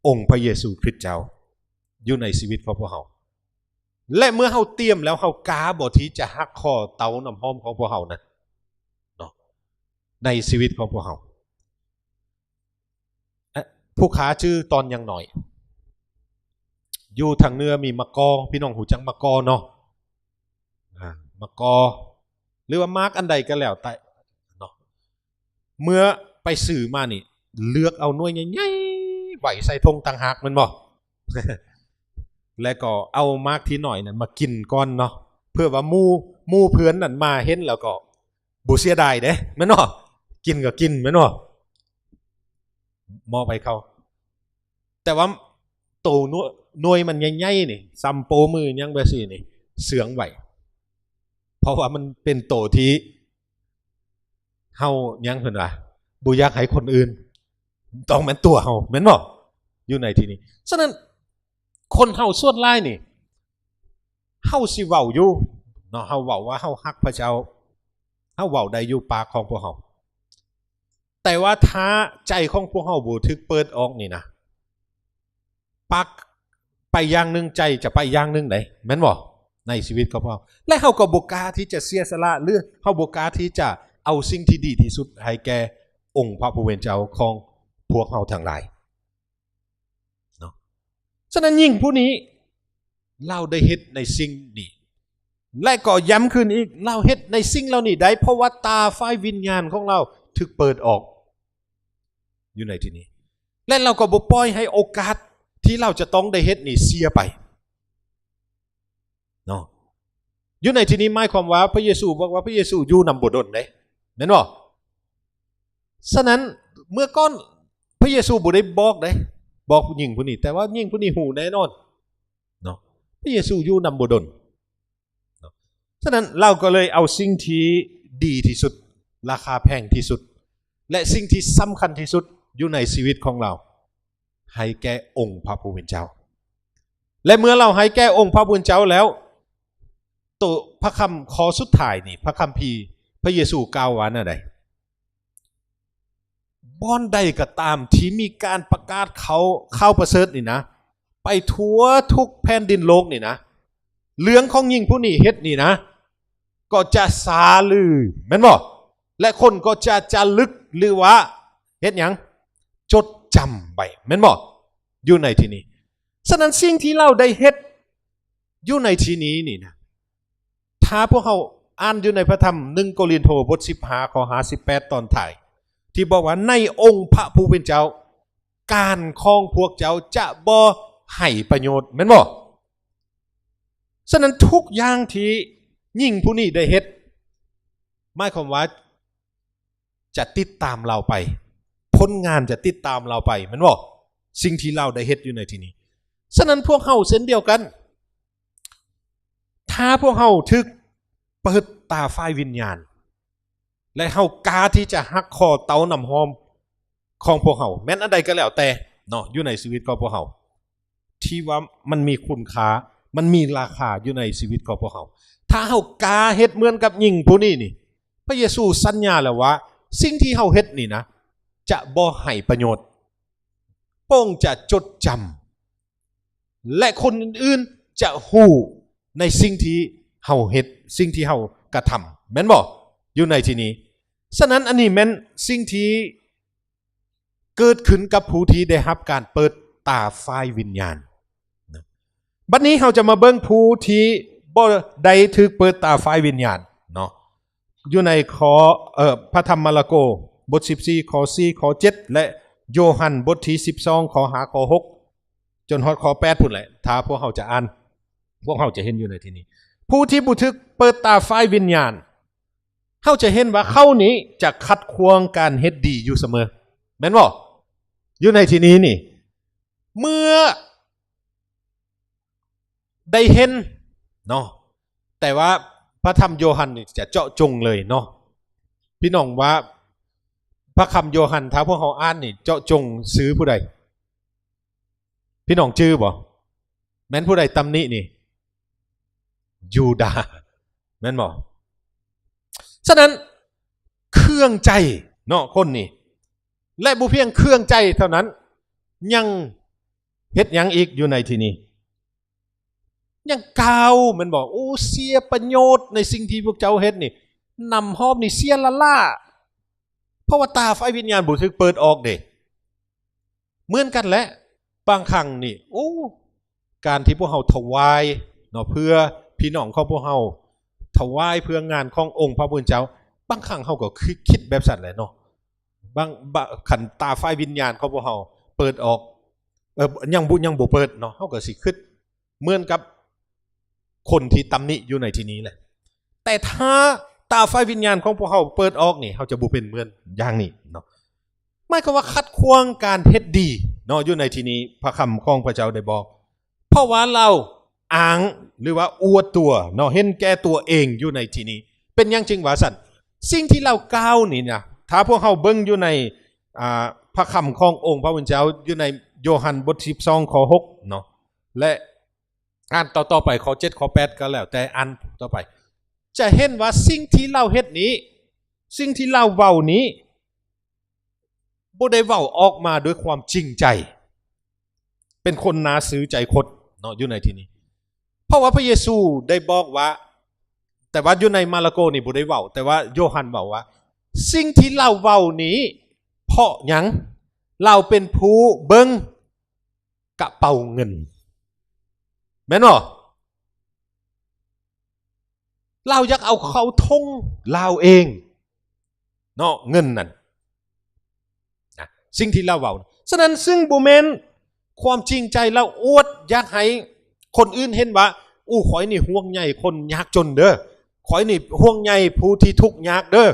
ອົງພະເຢຊູຄຣິດເຈົ້າ ຢູ່ໃນຊີວິດຂອງພວກເຮົາ ແລະ ເມື່ອເຮົາຕຽມແລ້ວ ເຮົາກ້າບໍ່ທີ່ຈະຫັກຂໍ້ເຕົ້ານ້ຳຫອມຂອງພວກເຮົານັ້ນເນາະ ໃນຊີວິດຂອງພວກເຮົາ? ເອີ່ ຜູ້ຄ້າຈື່ຕອນຍັງນ້ອຍ ຢູ່ທາງເໜືອມີໝາກກໍ ພີ່ນ້ອງຮູ້ຈັກໝາກກໍເນາະ? ອາ ໝາກກໍ ຫຼືວ່າໝາກອັນໃດກໍແລ້ວແຕ່ເນາະ ເມື່ອໄປຊື້ມານີ້ ເລືອກເອົາໜ່ວຍໃຫຍ່ໆ ໄວ້ໃສ່ຖົງຕ່າງຫາກແມ່ນບໍ່? ແລ້ວກໍເອົາໝາກທີ່ນ້ອຍນັ້ນມາກິນກ່ອນເນາະ ເພື່ອວ່າໝູ່ ໝູ່ເພື່ອນນັ້ນມາເຫັນແລ້ວກໍບໍ່ເສຍດາຍເດ້ ແມ່ນບໍ່? ກິນກໍກິນ ແມ່ນບໍ່? ມອບໃຫ້ເຂົາ ແຕ່ວ່າໂຕໜ່ວຍ ໜ່ວຍມັນໃຫຍ່ໆນີ້ ສ່ຳໂປ້ມືຫຍັງແບບຊີ້ນີ້ ເຊື່ອງໄວ້ ເພາະວ່າມັນເປັນໂຕທີ່ເຮົາ ຫຍັງເພິ່ນວ່າ ບໍ່ຢາກໃຫ້ຄົນອື່ນ ຕ້ອງແມ່ນຕົວເຮົາ ແມ່ນບໍ່? ຢູ່ໃນທີ່ນີ້ ສະນັ້ນ ຄົນເຮົາສ່ວນຫຼາຍນີ້ ເຮົາຊິເວົ້າຢູ່ເນາະ ເຮົາເວົ້າວ່າເຮົາຮັກພະເຈົ້າ ເຮົາເວົ້າໄດ້ຢູ່ປາກຂອງພວກເຮົາ ແຕ່ວ່າຖ້າໃຈຂອງພວກເຮົາບໍ່ຖືກເປີດອອກນີ້ນະ ປາກໄປຢ່າງໜຶ່ງ ໃຈຈະໄປຢ່າງໜຶ່ງໃດ໋ ແມ່ນບໍ່? ໃນຊີວິດຂອງພວກເຮົາ ແລະ ເຮົາກໍບໍ່ກ້າທີ່ຈະເສຍສະຫຼະ ຫຼື ເຮົາບໍ່ກ້າທີ່ຈະເອົາສິ່ງທີ່ດີທີ່ສຸດໃຫ້ແກ່ອົງພະຜູ້ເປັນເຈົ້າຂອງພວກເຮົາທັງຫຼາຍ ເນາະ ສະນັ້ນຍິງຜູ້ນີ້ລາວໄດ້ເຮັດໃນສິ່ງນີ້ ແລະ ກໍຢ້ຳຄືນອີກ ລາວເຮັດໃນສິ່ງເຫຼົ່ານີ້ໄດ້ ເພາະວ່າຕາຝ່າຍວິນຍານຂອງລາວຖືກເປີດອອກຢູ່ໃນທີ່ນີ້ ແລະ ລາວກໍບໍ່ປ່ອຍໃຫ້ໂອກາດທີ່ລາວຈະຕ້ອງໄດ້ເຮັດນີ້ເສຍໄປ ເນາະ ຢູ່ໃນທີ່ນີ້ໝາຍຄວາມວ່າ ພະເຢຊູບອກວ່າ ພະເຢຊູຢູ່ນຳບໍ່ດົນເດ້ ແມ່ນບໍ່? ສະນັ້ນເມື່ອກ່ອນ ພະເຢຊູບໍ່ໄດ້ບອກເດ້ ບອກຜູ້ຍິງຜູ້ນີ້ ແຕ່ວ່າຍິງຜູ້ນີ້ຮູ້ແນ່ນອນເນາະ ພະເຢຊູຢູ່ນຳບໍ່ດົນເນາະ ສະນັ້ນລາວກໍເລີຍເອົາສິ່ງທີ່ດີທີ່ສຸດ ລາຄາແພງທີ່ສຸດ ແລະ ສິ່ງທີ່ສຳຄັນທີ່ສຸດຢູ່ໃນຊີວິດຂອງລາວ ໃຫ້ແກ່ອົງພະຜູ້ເປັນເຈົ້າ ແລະ ເມື່ອລາວໃຫ້ແກ່ອົງພະຜູ້ເປັນເຈົ້າແລ້ວ ໂຕພະຄຳຂໍ້ສຸດທ້າຍນີ້ ພະຄຳພີ ພະເຢຊູກ່າວວ່າແນວໃດ? ບ່ອນໃດກໍຕາມທີ່ມີການປະກາດຂ່າວ ຂ່າວປະເສີດນີ້ນະ ໄປທົ່ວທຸກແຜ່ນດິນໂລກນີ້ນະ ເລື່ອງຂອງຍິງຜູ້ນີ້ເຮັດນີ້ນະ ກໍຈະສາລື ແມ່ນບໍ່? ແລະ ຄົນກໍຈະຈາລຶກ ຫຼືວ່າເຮັດຫຍັງ? ຈົດຈຳໄວ້ ແມ່ນບໍ່? ຢູ່ໃນທີ່ນີ້ ສະນັ້ນສິ່ງທີ່ລາວໄດ້ເຮັດຢູ່ໃນທີ່ນີ້ນີ້ນະ ຖ້າພວກເຮົາອ່ານຢູ່ໃນພະທຳໜຶ່ງໂກລິນໂທບົດສິບຫ້າ ຂໍ້ຫ້າສິບແປດ ຕອນທ້າຍ ທີ່ບອກວ່າ ໃນອົງພະຜູ້ເປັນເຈົ້າ ການຂອງພວກເຈົ້າຈະບໍ່ໃຫ້ປະໂຫຍດ ແມ່ນບໍ່? ສະນັ້ນທຸກຢ່າງທີ່ຍິງຜູ້ນີ້ໄດ້ເຮັດ ໝາຍຄວາມວ່າຈະຕິດຕາມລາວໄປ ຜົນງານຈະຕິດຕາມລາວໄປ ແມ່ນບໍ່? ສິ່ງທີ່ລາວໄດ້ເຮັດຢູ່ໃນທີ່ນີ້ ສະນັ້ນພວກເຮົາເຊັ່ນດຽວກັນ ຖ້າພວກເຮົາຖືກເປີດຕາຝ່າຍວິນຍານ ແລະ ເຮົາກ້າທີ່ຈະຫັກຂໍ້ເຕົ້ານ້ຳຫອມຂອງພວກເຮົາ ແມ່ນອັນໃດກໍແລ້ວແຕ່ເນາະ ຢູ່ໃນຊີວິດຂອງພວກເຮົາ ທີ່ວ່າມັນມີຄຸນຄ່າ ມັນມີລາຄາຢູ່ໃນຊີວິດຂອງພວກເຮົາ ຖ້າເຮົາກ້າເຮັດເໝືອນກັບຍິງຜູ້ນີ້ນີ້ ພະເຢຊູສັນຍາແລ້ວວ່າ ສິ່ງທີ່ເຮົາເຮັດນີ້ນະ ຈະບໍ່ໃຫ້ປະໂຫຍດ ພະອົງຈະຈົດຈຳ ແລະ ຄົນອື່ນໆຈະຮູ້ໃນສິ່ງທີ່ເຮົາເຮັດ ສິ່ງທີ່ເຮົາກະທຳ ແມ່ນບໍ່? ຢູ່ໃນທີ່ນີ້ ສະນັ້ນອັນນີ້ແມ່ນສິ່ງທີ່ເກີດຂຶ້ນກັບຜູ້ທີ່ໄດ້ຮັບການເປີດຕາຝ່າຍວິນຍານ. ບັດນີ້ເຮົາຈະມາເບິ່ງຜູ້ທີ່ບໍ່ໄດ້ຖືກເປີດຕາຝ່າຍວິນຍານເນາະ ຢູ່ໃນຂໍ້ ເອີ ພະທຳມາລະໂກ ບົດສິບສີ່ ຂໍ້ສີ່ ຂໍ້ເຈັດ ແລະ ໂຍຮັນ ບົດທີສິບສອງ ຂໍ້ຫ້າ ຂໍ້ຫົກ ຈົນຮອດຂໍ້ແປດພຸ້ນແຫຼະ ຖ້າພວກເຮົາຈະອ່ານ ພວກເຮົາຈະເຫັນຢູ່ໃນທີ່ນີ້ ຜູ້ທີ່ບໍ່ຖືກເປີດຕາຝ່າຍວິນຍານ ເຮົາຈະເຫັນວ່າເຂົານີ້ຈະຂັດຂວາງການເຮັດດີຢູ່ສະເໝີ ແມ່ນບໍ່? ຢູ່ໃນທີ່ນີ້ນີ້ ເມື່ອໄດ້ເຫັນເນາະ ແຕ່ວ່າພະທຳໂຍຮັນນີ້ຈະເຈາະຈົງເລີຍເນາະ ພີ່ນ້ອງວ່າພະຄຳໂຍຮັນ ຖ້າພວກເຮົາອ່ານນີ້ເຈາະຈົງຊື່ຜູ້ໃດ? ພີ່ນ້ອງຈື່ບໍ່? ແມ່ນຜູ້ໃດຕຳໜິນີ້? ຢູດາ ແມ່ນບໍ່? ສະນັ້ນ ເຄືອງໃຈເນາະ ຄົນນີ້ ແລະ ບໍ່ພຽງເຄືອງໃຈເທົ່ານັ້ນ ຍັງເຮັດຫຍັງອີກຢູ່ໃນທີ່ນີ້? ຍັງກ່າວແມ່ນບໍ່? ໂອ້ ເສຍປະໂຫຍດໃນສິ່ງທີ່ພວກເຈົ້າເຮັດນີ້ ນ້ຳຫອມນີ້ເສຍລ້າໆ ເພາະວ່າຕາຝ່າຍວິນຍານບໍ່ຖືກເປີດອອກເດ້. ເໝືອນກັນແຫຼະ ບາງຄັ້ງນີ້ ໂອ້ ການທີ່ພວກເຮົາຖວາຍເນາະ ເພື່ອພີ່ນ້ອງຂອງພວກເຮົາ ຖວາຍເພື່ອງານຂອງອົງພະຜູ້ເປັນເຈົ້າ ບາງຄັ້ງເຮົາກໍຄິດ ຄິດແບບຊັ້ນແຫຼະເນາະ. ບາງ ບາງ ຄັນຕາຝ່າຍວິນຍານຂອງພວກເຮົາເປີດອອກ ເອີ ຍັງບໍ່ ຍັງບໍ່ເປີດເນາະ ເຮົາກໍຊິຄິດເໝືອນກັບຄົນທີ່ຕຳໜິຢູ່ໃນທີ່ນີ້ແຫຼະ. ແຕ່ຖ້າຕາຝ່າຍວິນຍານຂອງພວກເຮົາເປີດອອກນີ້ ເຮົາຈະບໍ່ເປັນເໝືອນຢ່າງນີ້ເນາະ. ໝາຍຄວາມວ່າຂັດຂວາງການເຮັດດີເນາະ ຢູ່ໃນທີ່ນີ້ ພະຄຳຂອງພະເຈົ້າໄດ້ບອກ ເພາະວ່າລາວອ້າງ ຫຼືວ່າອວດຕົວເນາະ ເຫັນແກ່ຕົວເອງຢູ່ໃນທີ່ນີ້. ເປັນຫຍັງຈຶ່ງວ່າຊັ້ນ? ສິ່ງທີ່ລາວກ່າວນີ້ນະ ຖ້າພວກເຮົາເບິ່ງຢູ່ໃນ ອ່າ ພະຄຳຂອງອົງພະຜູ້ເປັນເຈົ້າ ຢູ່ໃນໂຍຮັນບົດສິບສອງ ຂໍ້ຫົກເນາະ ແລະ ອ່ານຕໍ່ໆໄປ ຂໍ້ເຈັດ ຂໍ້ແປດ ກໍແລ້ວແຕ່ ອ່ານຕໍ່ໄປ ຈະເຫັນວ່າສິ່ງທີ່ລາວເຮັດນີ້ ສິ່ງທີ່ລາວເວົ້ານີ້ ບໍ່ໄດ້ເວົ້າອອກມາດ້ວຍຄວາມຈິງໃຈ ເປັນຄົນໜ້າຊື່ໃຈຄົນເນາະ ຢູ່ໃນທີ່ນີ້. ເພາະວ່າພະເຢຊູໄດ້ບອກວ່າ ແຕ່ວ່າຢູ່ໃນມາລະໂກນີ້ບໍ່ໄດ້ເວົ້າ ແຕ່ວ່າໂຍຮັນເວົ້າວ່າ ສິ່ງທີ່ລາວເວົ້ານີ້ ເພາະຫຍັງ? ລາວເປັນຜູ້ເບິ່ງກະເປົາເງິນ ແມ່ນບໍ່? ລາວຢາກເອົາເຂົ້າຖົງລາວເອງເນາະ ເງິນນັ້ນນະ ສິ່ງທີ່ລາວເວົ້າ. ສະນັ້ນ ຊຶ່ງບໍ່ແມ່ນຄວາມຈິງໃຈ ລາວອວດຢາກໃຫ້ຄົນອື່ນເຫັນວ່າ ໂອ້ ຂ້ອຍນີ້ຫ່ວງໃຍຄົນຍາກຈົນເດີ້ ຂ້ອຍນີ້ຫ່ວງໃຍຜູ້ທີ່ທຸກຍາກເດີ້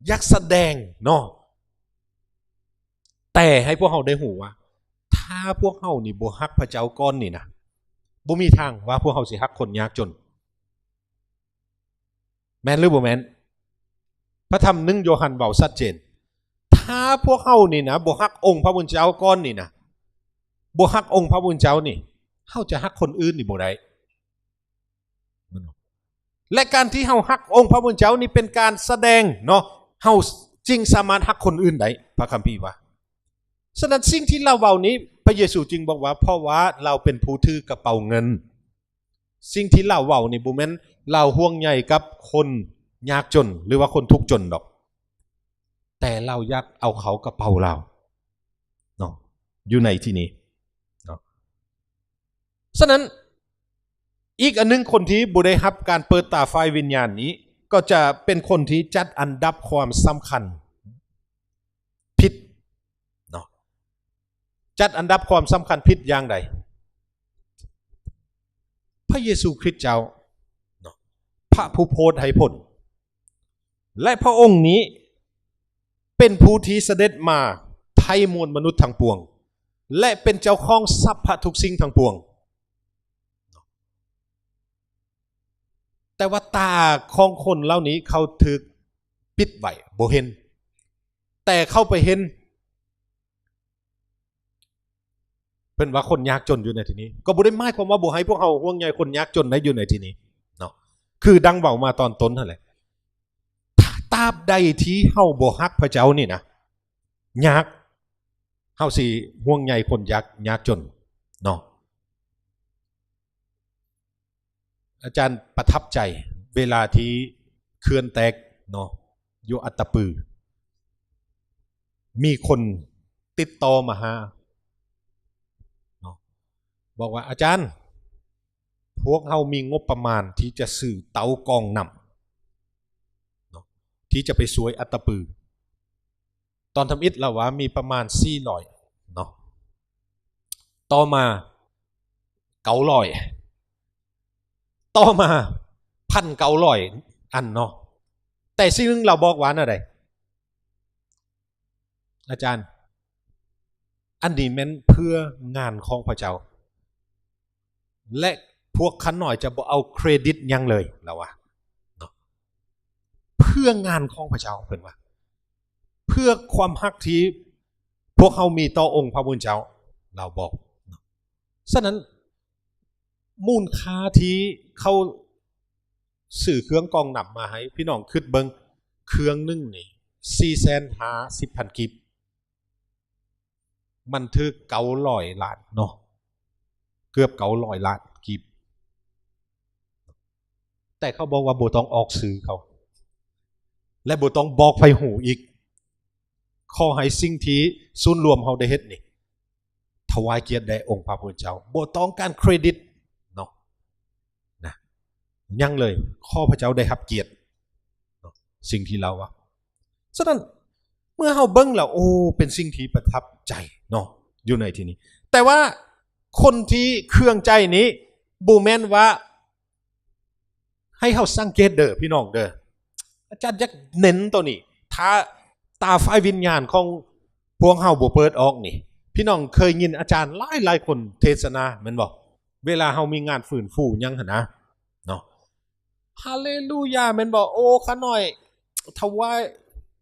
ຢາກສະແດງເນາະ. ແຕ່ໃຫ້ພວກເຮົາໄດ້ຮູ້ວ່າ ຖ້າພວກເຮົານີ້ບໍ່ຮັກພະເຈົ້າກ່ອນນີ້ນະ ບໍ່ມີທາງວ່າພວກເຮົາຊິຮັກຄົນຍາກຈົນ ແມ່ນຫຼືບໍ່ແມ່ນ? ພະທຳໜຶ່ງໂຍຮັນເວົ້າຊັດເຈນ ຖ້າພວກເຮົານີ້ນະ ບໍ່ຮັກອົງພະຜູ້ເປັນເຈົ້າກ່ອນນີ້ນະ ບໍ່ຮັກອົງພະຜູ້ເປັນເຈົ້ານີ້ ເຮົາຈະຮັກຄົນອື່ນນີ້ບໍ່ໄດ້. ແລະ ການທີ່ເຮົາຮັກອົງພະຜູ້ເປັນເຈົ້ານີ້ເປັນການສະແດງເນາະ ເຮົາຈຶ່ງສາມາດຮັກຄົນອື່ນໄດ້ ພະຄຳພີວ່າ. ສະນັ້ນ ສິ່ງທີ່ລາວເວົ້ານີ້ ພະເຢຊູຈຶ່ງບອກວ່າ ເພາະວ່າລາວເປັນຜູ້ຖືກະເປົາເງິນ. ສິ່ງທີ່ລາວເວົ້ານີ້ບໍ່ແມ່ນລາວຫ່ວງໃຍກັບຄົນຍາກຈົນ ຫຼືວ່າຄົນທຸກຈົນດອກ ແຕ່ລາວຢາກເອົາເຂົ້າກະເປົາລາວເນາະ ຢູ່ໃນທີ່ນີ້ເນາະ. ສະນັ້ນ ອີກອັນໜຶ່ງ ຄົນທີ່ບໍ່ໄດ້ຮັບການເປີດຕາຝ່າຍວິນຍານນີ້ ກໍຈະເປັນຄົນທີ່ຈັດອັນດັບຄວາມສຳຄັນຜິດເນາະ. ຈັດອັນດັບຄວາມສຳຄັນຜິດຢ່າງໃດ? ພະເຢຊູຄຣິດເຈົ້າເນາະ ພະຜູ້ໂພດໃຫ້ຜົນ ແລະ ພະອົງນີ້ເປັນຜູ້ທີ່ສະເດັດມາໄຖ່ມວນມະນຸດທັງປວງ ແລະ ເປັນເຈົ້າຂອງສັບພະທຸກສິ່ງທັງປວງ. ແຕ່ວ່າຕາຂອງຄົນເຫຼົ່ານີ້ເຂົາຖືກປິດໄວ້ບໍ່ເຫັນ ແຕ່ເຂົາໄປເຫັນ ເພິ່ນວ່າຄົນຍາກຈົນຢູ່ໃນທີ່ນີ້ ກໍບໍ່ໄດ້ໝາຍຄວາມວ່າບໍ່ໃຫ້ພວກເຮົາຫ່ວງໃຍຄົນຍາກຈົນໄດ້ຢູ່ໃນທີ່ນີ້ເນາະ ຄືດັ່ງເວົ້າມາຕອນຕົ້ນຫັ້ນແຫຼະ. ຕາບໃດທີ່ເຮົາບໍ່ຮັກພະເຈົ້ານີ້ນະ ຍາກ ເຮົາຊິຫ່ວງໃຍຄົນຍາກ ຍາກຈົນເນາະ. ອາຈານປະທັບໃຈເວລາທີ່ເຂື່ອນແຕກເນາະ ຢູ່ອັດຕະປື ມີຄົນຕິດຕໍ່ມາຫາເນາະ ບອກວ່າ ອາຈານ ພວກເຮົາມີງົບປະມານທີ່ຈະຊື້ເຕົາກອງນ້ຳເນາະ ທີ່ຈະໄປຊ່ວຍອັດຕະປື. ຕອນທຳອິດລາວວ່າມີປະມານສີ່ຮ້ອຍເນາະ ຕໍ່ມາເກົ້າຮ້ອຍ ຕໍ່ມາພັນເກົ້າຮ້ອຍອັນເນາະ. ແຕ່ສິ່ງໜຶ່ງລາວບອກວ່າແນວໃດ? ອາຈານ ອັນນີ້ແມ່ນເພື່ອງານຂອງພະເຈົ້າ ແລະ ພວກຂ້ານ້ອຍຈະບໍ່ເອົາເຄຣດິດຫຍັງເລີຍ ລາວວ່າເນາະ ເພື່ອງານຂອງພະເຈົ້າ ເພິ່ນວ່າ ເພື່ອຄວາມຮັກທີ່ພວກເຮົາມີຕໍ່ອົງພະຜູ້ເປັນເຈົ້າ ລາວບອກເນາະ. ສະນັ້ນ ມູນຄ່າທີ່ເຂົາຊື້ເຄື່ອງກອງນ້ຳມາໃຫ້ ພີ່ນ້ອງຄິດເບິ່ງ ເຄື່ອງໜຶ່ງນີ້ ສີ່ແສນຫ້າສິບພັນກີບ ມັນຖືກເກົ້າຮ້ອຍລ້ານເນາະ ເກືອບເກົ້າຮ້ອຍລ້ານກີບ. ແຕ່ເຂົາບອກວ່າບໍ່ຕ້ອງອອກຊື່ເຂົາ ແລະ ບໍ່ຕ້ອງບອກໃຜຮູ້ອີກ. ຂໍໃຫ້ສິ່ງທີ່ສູນລວມເຮົາໄດ້ເຮັດນີ້ ຖວາຍກຽດແດ່ອົງພະຜູ້ເປັນເຈົ້າ, ບໍ່ຕ້ອງການເຄຣດິດເນາະ ນະ ຫຍັງເລີຍ, ຂໍພະເຈົ້າໄດ້ຮັບກຽດເນາະ ສິ່ງທີ່ລາວວ່າ. ສະນັ້ນ ເມື່ອເຮົາເບິ່ງແລ້ວ ໂອ້ ເປັນສິ່ງທີ່ປະທັບໃຈເນາະ ຢູ່ໃນທີ່ນີ້. ແຕ່ວ່າຄົນທີ່ເຄືອງໃຈນີ້ ບໍ່ແມ່ນວ່າ ໃຫ້ເຮົາສັງເກດເດີ ພີ່ນ້ອງເດີ. ອາຈານຢາກເນັ້ນໂຕນີ້ ຖ້າຕາຝ່າຍວິນຍານຂອງພວກເຮົາບໍ່ເປີດອອກນີ້, ພີ່ນ້ອງເຄີຍຍິນອາຈານຫຼາຍໆຄົນເທດສະໜາແມ່ນບໍ່? ເວລາເຮົາມີງານຟື້ນຟູຫຍັງຫັ້ນນະເນາະ, ຮາເລລູຢາ ແມ່ນບໍ່? ໂອ້ ຂ້ານ້ອຍຖວາຍ